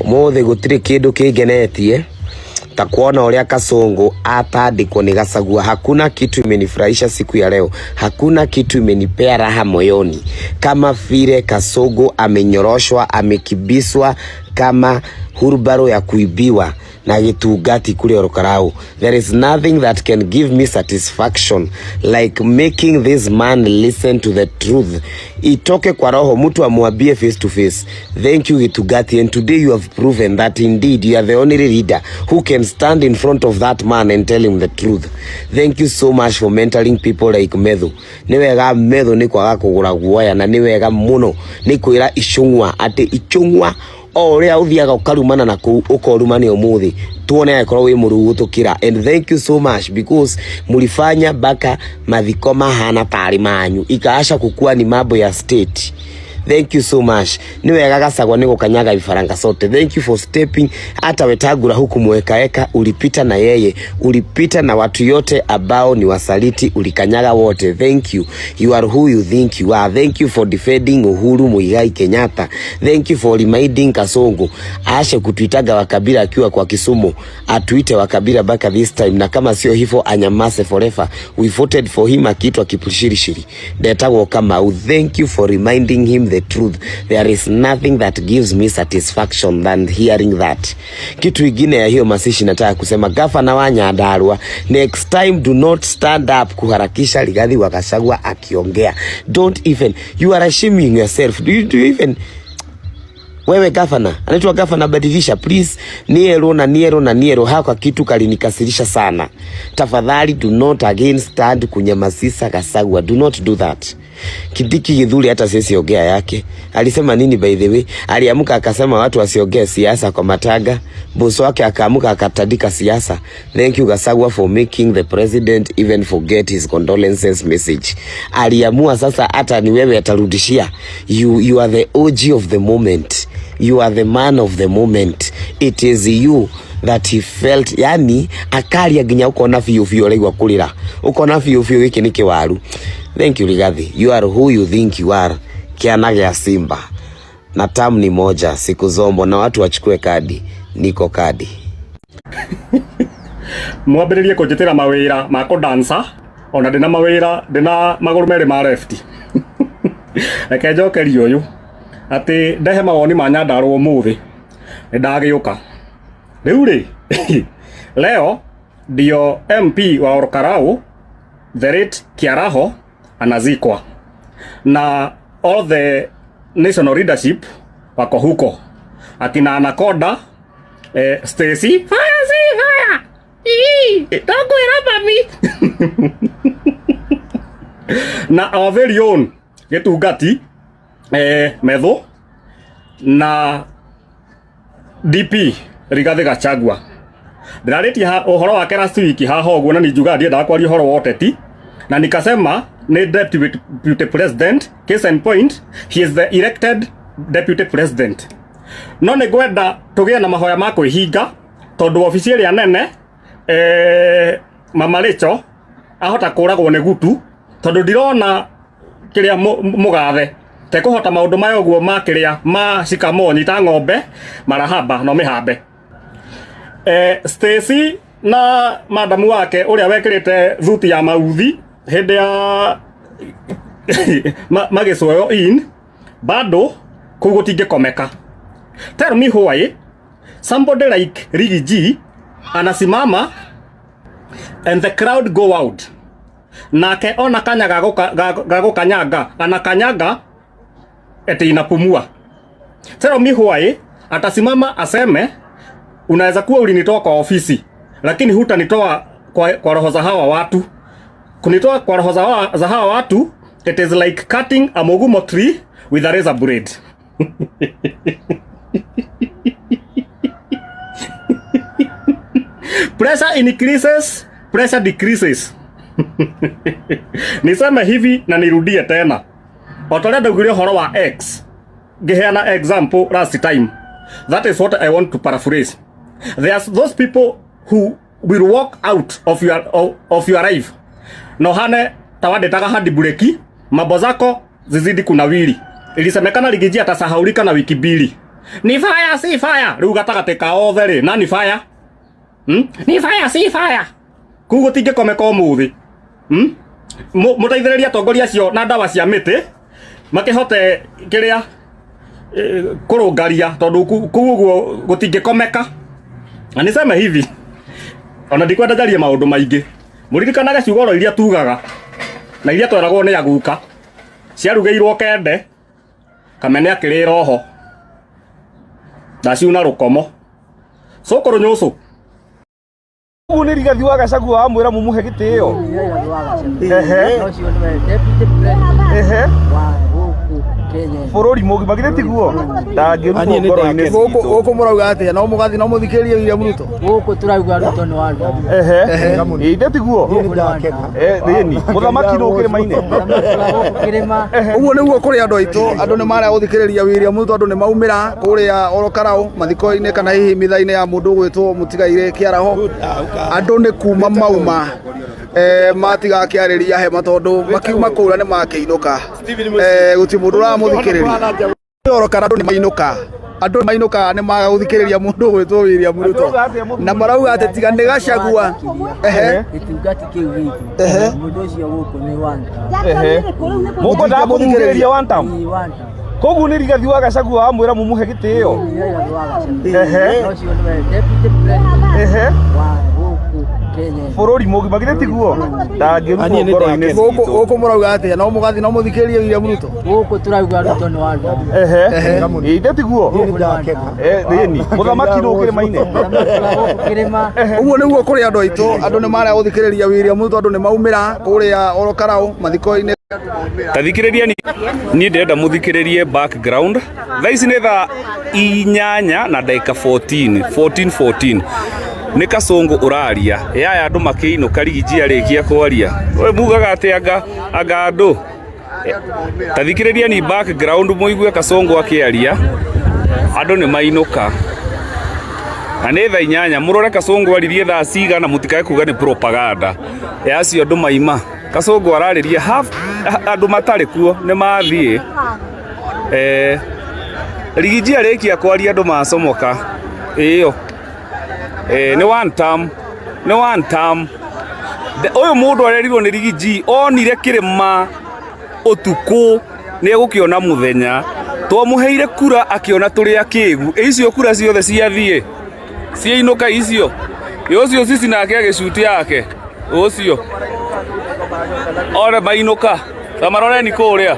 Umuthi gutiri kindu kingenetie ta kuona uria Kasongo atandikwo ni Gachagua. Hakuna kitu imenifurahisha siku ya leo, hakuna kitu imenipea raha moyoni kama vile Kasongo amenyoroshwa, amekibiswa kama hurubaro ya kuibiwa na gitungati kule Ol Kalou. There is nothing that can give me satisfaction like making this man listen to the truth. Itoke kwa roho, mtu amwambie face to face. Thank you, Gitungati, and today you have proven that indeed you are the only leader who can stand in front of that man and tell him the truth. Thank you so much for mentoring people like Methu. Nĩ wega Methu nĩ kwaga kũgũra guoya, na nĩ wega mũno nĩ kwĩra Ichung'wa atĩ Ichung'wa o ũrĩa ũthiaga ũkarumana na kũu ũkorumane ũmũthĩ tuone angĩkorwo wĩ mũruu gũtũkĩra. And thank you so much because mulifanya mpaka mathiko mahana tarĩ manyu ikaasha kukua ni mambo ya state. Thank you so much. Ni wega Gachagua nĩ gũkanyaga vifaranga sote. Thank you for stepping. Hata Wetangula huku mwekaeka ulipita na yeye, ulipita na watu yote ambao ni wasaliti, ulikanyaga wote. Thank you. You are who you think you are. Thank you for defending Uhuru Muigai Kenyatta. Thank you for reminding Kasongo aashe kutuitaga wakabila akiwa kwa Kisumu, atuite wakabila mpaka this time, na kama sio hivyo anyamase forever. We voted for him akiitwa Kipshirishiri ndetagwo Kamau. Thank you for reminding him the truth. There is nothing that gives me satisfaction than hearing that. Kitu ingine ya hiyo masishi nataka kusema, gavana wa Nyandarua, next time do not stand up kuharakisha Rigathi wa Gachagua akiongea. Don't even, you are ashaming yourself. Do you even, wewe gavana, anaitwa gavana, badilisha please. Niero na niero na niero, haka kitu kalinikasirisha sana. Tafadhali do not again stand kunyamasisa Gachagua, do not do that. Kindiki Githuri hata sisi ongea yake. Alisema nini by the way? Aliamka akasema watu wasiongee siasa kwa matanga. Boss wake akaamuka akatandika siasa. Thank you, Gachagua, for making the president even forget his condolences message. Aliamua sasa hata ni wewe atarudishia. You are the OG of the moment. You are the man of the moment. It is you that he felt, yani akaria nginya ukona biũ biũ ũraigua kũrĩra, ukona biũ biũ gĩkĩ nĩ kĩwaru. Thank you, Rigathi. You are who you think you are. Kiana gĩa simba na tamu ni moja siku zombo, na watu wachukue kadi. Niko kadi. Mwambĩrĩrie kũnjĩtĩra mawĩra ma kũdansa ona ndĩna mawĩra, ndĩna magũrũ merĩ ma left. Reke njokerie ũyũ atĩ ndehe mawoni ma Nyandarũa ũmũthĩ nĩ ndagĩũka rĩu rĩ. Leo ndio MP wa Ol Kalou, the late Kiaraho, anazikwa na all the national leadership wako huko, akina Anaconda, Stacy fire, si fire. Ii, ndakwĩra mami, na our very own Gĩtungati, Methu na DP Rigathi Gachagua. Ndĩrarĩtie ũhoro wake last week haha ũguo, na ninjugaga ndiendaga kwaria ũhoro wa ũteti, na nikasema nĩ deputy president. Case in point, he is the elected deputy president. No nĩ ngwenda tũgĩe na mahoya ma kwĩhinga tondũ obici ĩrĩa nene, Mama Rachel ahota kũragwo nĩ gutu tondũ ndirona kĩrĩa mũgathe tekũhota maũndũ maya ũguo ma kĩrĩa ma cikamo nyita ng'ombe marahaba no mĩhambe. Stacy na madamu wake ũrĩa wekĩrĩte thuti ya mauthi hĩndĩ ya magĩcwoyo in bado kũu gũtingĩkomeka. Tell me why somebody like Riggy G anasimama and the crowd go out, nake ona kanya ga gũkanyanga anakanyanga eti inapumua. Tell me why atasimama aseme, "Unaweza kuwa ulinitoa kwa ofisi lakini hutanitoa kwa roho za hawa watu." Kunitoa kwa roho za hawa watu, it is like cutting a mugumo tree with a razor blade. Pressure increases, pressure decreases. Niseme hivi na nirudie tena, o ta ũrĩa ndaugire ũhoro wa X ngĩheana example last time, that is what I want to paraphrase. There's those people who will walk out of your life no hane ta wandĩtaga hadi bureki, mambo zako zizidi kunawiri. Ilisemekana Riggy G atasahaulika na wiki 2. Ni fire si fire. Rĩu gatagatĩ ka othe rĩ, nani fire? Ni fire si fire. Kũu gũtingĩkomeka ũmũthĩ. Mũteithĩrĩrie atongoria acio na ndawa cia mĩtĩ makĩhote kĩrĩa kũrũngaria tondũ kũu ũguo gũtingĩkomeka. Na niseme hivi, ona ndikwenda njarie maũndũ maingĩ, mũririkanage ciugo oro iria tugaga na iria tweragwo nĩ aguka ciarugĩirwo kende kamene akĩrĩra oho ndaciuna rũkomo cũkũrũ nyũcũ. Ũguo nĩ Rigathi wa Gachagua wamwĩra mũmũhe gĩtĩo. Ehe. Ehe. Bũrũri mũgima githĩ tiguo? Ndangĩrutwo ngoro-inĩ Gũkũ citũ. gũkũ mũrauga atĩa? No mũgathi no mũthikĩrĩrie William Ruto? Gũkũ tũrauga Ruto nĩ wa Ngai. Ehe. Ĩ tiguo? Eh, thĩni. Mũthamaki nũ kĩrĩma-inĩ? Gũkũ kĩrĩma. Ũguo nĩguo kũrĩ andũ aitũ, andũ nĩ marĩa gũthikĩrĩria William Ruto, andũ nĩ maumĩra kũrĩa oro Karau mathiko-inĩ kana hihi mitha-inĩ ya mũndũ ũgwĩtwo mũtigairĩ Kĩaraho. Andũ nĩ kuma mauma matigakĩarĩria hema tondũ makiuma kũu na nĩ makĩinũka. Gũtirĩ mũndũ ũramũthikĩrĩria. Oro Karau andũ nĩ mainũka. Andũ mainũka nĩ maga gũthikĩrĩria mũndũ ũgwĩtwo William Ruto na marauga atĩ tiga nĩ Gachagua. Ehe. Gĩtungati kĩu gitũ. Ehe. Mũndũ ũcio gũkũ nĩ one term. Ehe. Mũkwendaga kũmugĩrĩria one term? Ĩ, one term. Koguo nĩ Rigathi wa Gachagua wamwĩra mũmũhe gĩtĩo. Rigathi wa Gachagua. Ehe. Ũcio nĩwe deputy president Ehe. wa gũkũ Kenya. Bũrũri mũgima githĩ tiguo? Ndangĩrutwo ngoro-inĩ Gũkũ citũ. gũkũ mũrauga atĩa? No mũgathi no mũthikĩrĩrie William Ruto? Gũkũ tũrauga Ruto nĩ wa Ngai. Ehe. Ĩ tiguo? Eh, thĩni. Mũthamaki nũ kĩrĩma-inĩ? Gũkũ kĩrĩma. Ũguo nĩguo kũrĩ andũ aitũ, andũ nĩ marĩa gũthikĩrĩria William Ruto, andũ nĩ maumĩra kũrĩa oro Karau mathiko-inĩ. Tathikĩrĩria niĩ ndĩrenda mũthikĩrĩrie background. Thaa ici nĩ thaa 8 na ndagĩka 14 14 14. Nĩ Kasũngũ ũraria yaya andũ makĩinũka Rigiji arĩkia kwaria. We mugaga atĩ anga andũ. Tathikĩrĩria ni background mũigue Kasũngũ akĩaria. Andũ nĩ mainũka. Na nĩ thaa 8 mũrore Kasũngũ aririe thaa cigana mũtikae kuga nĩ propaganda. Ya acio andũ maima. Kasũngũ ararĩria half andũ matarĩ kuo nĩ mathiĩ. Rigiji arĩkia kwaria andũ macomoka. Ĩyo. Nĩ one term. Nĩ one term. Ũyũ mũndũ arerirwo nĩ Rigiji onire kĩrĩma ũtukũ nĩ egũkĩona mũthenya. Twamũheire kura akĩona tũrĩ akĩgu. Icio kura ciothe ciathiĩ. Ciainũka icio. Ũcio Sisi nake agĩcuti yake. Ũcio. Ore mainũka. Tamaroreni kũrĩa.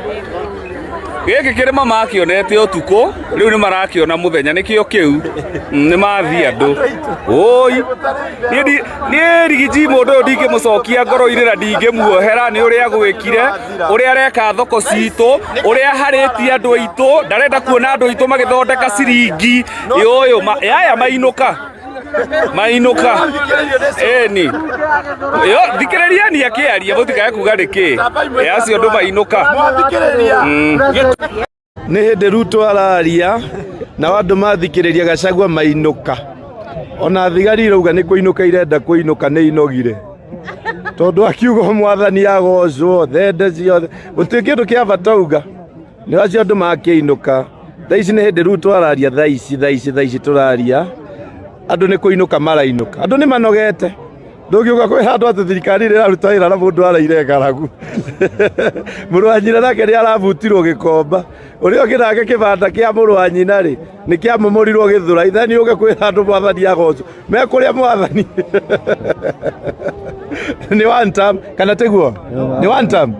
Gĩkĩ kĩrĩma makĩonete ũtukũ, rĩu nĩ marakĩona mũthenya nĩkĩo kĩu. Nĩ mathiĩ andũ. Oi. Niĩ Rigiji mũndũ ũyũ ndingĩmũcokia ngoro-inĩ na ndingĩmuohera nĩ ũrĩa gwĩkire, ũrĩa areka thoko citũ, ũrĩa harĩtie andũ aitũ, ndarenda kuona andũ aitũ magĩthondeka ciringi. Ũyũ yaya mainũka. Mainũka. Ĩni. Yo thikĩrĩria ni akĩaria mũtikae kuga nĩkĩ. Acio andũ mainũka. Nĩ hĩndĩ Ruto araria na andũ mathikĩrĩria Gachagua mainũka. Ona thigari irauga nĩ kũinũka irenda kũinũka nĩ inogire. Tondũ akiuga mwathani agocwo thende ciothe gũtirĩ kĩndũ kĩa bata uga. Nĩ acio andũ makĩinũka. Thaa ici nĩ hĩndĩ Ruto araria thaa ici thaa ici thaa ici tũraria. Andũ nĩ kũinũka marainũka. Andũ nĩ manogete. Ndũngiuga kwĩ handũ atĩ thirikari ĩraruta wĩra na mũndũ araire ng'aragu. Mũrũ wa nyina nake nĩ arabutirwo gĩkomba. Ũrĩa ũngĩ nake kĩbanda kĩa mũrũ wa nyina rĩ nĩ kĩamommorirwo gĩthũrai. Then ũke kwĩra andũ mwathani agocwo. Mekũrĩa mwathani. Nĩ one term kana tiguo? Nĩ one term?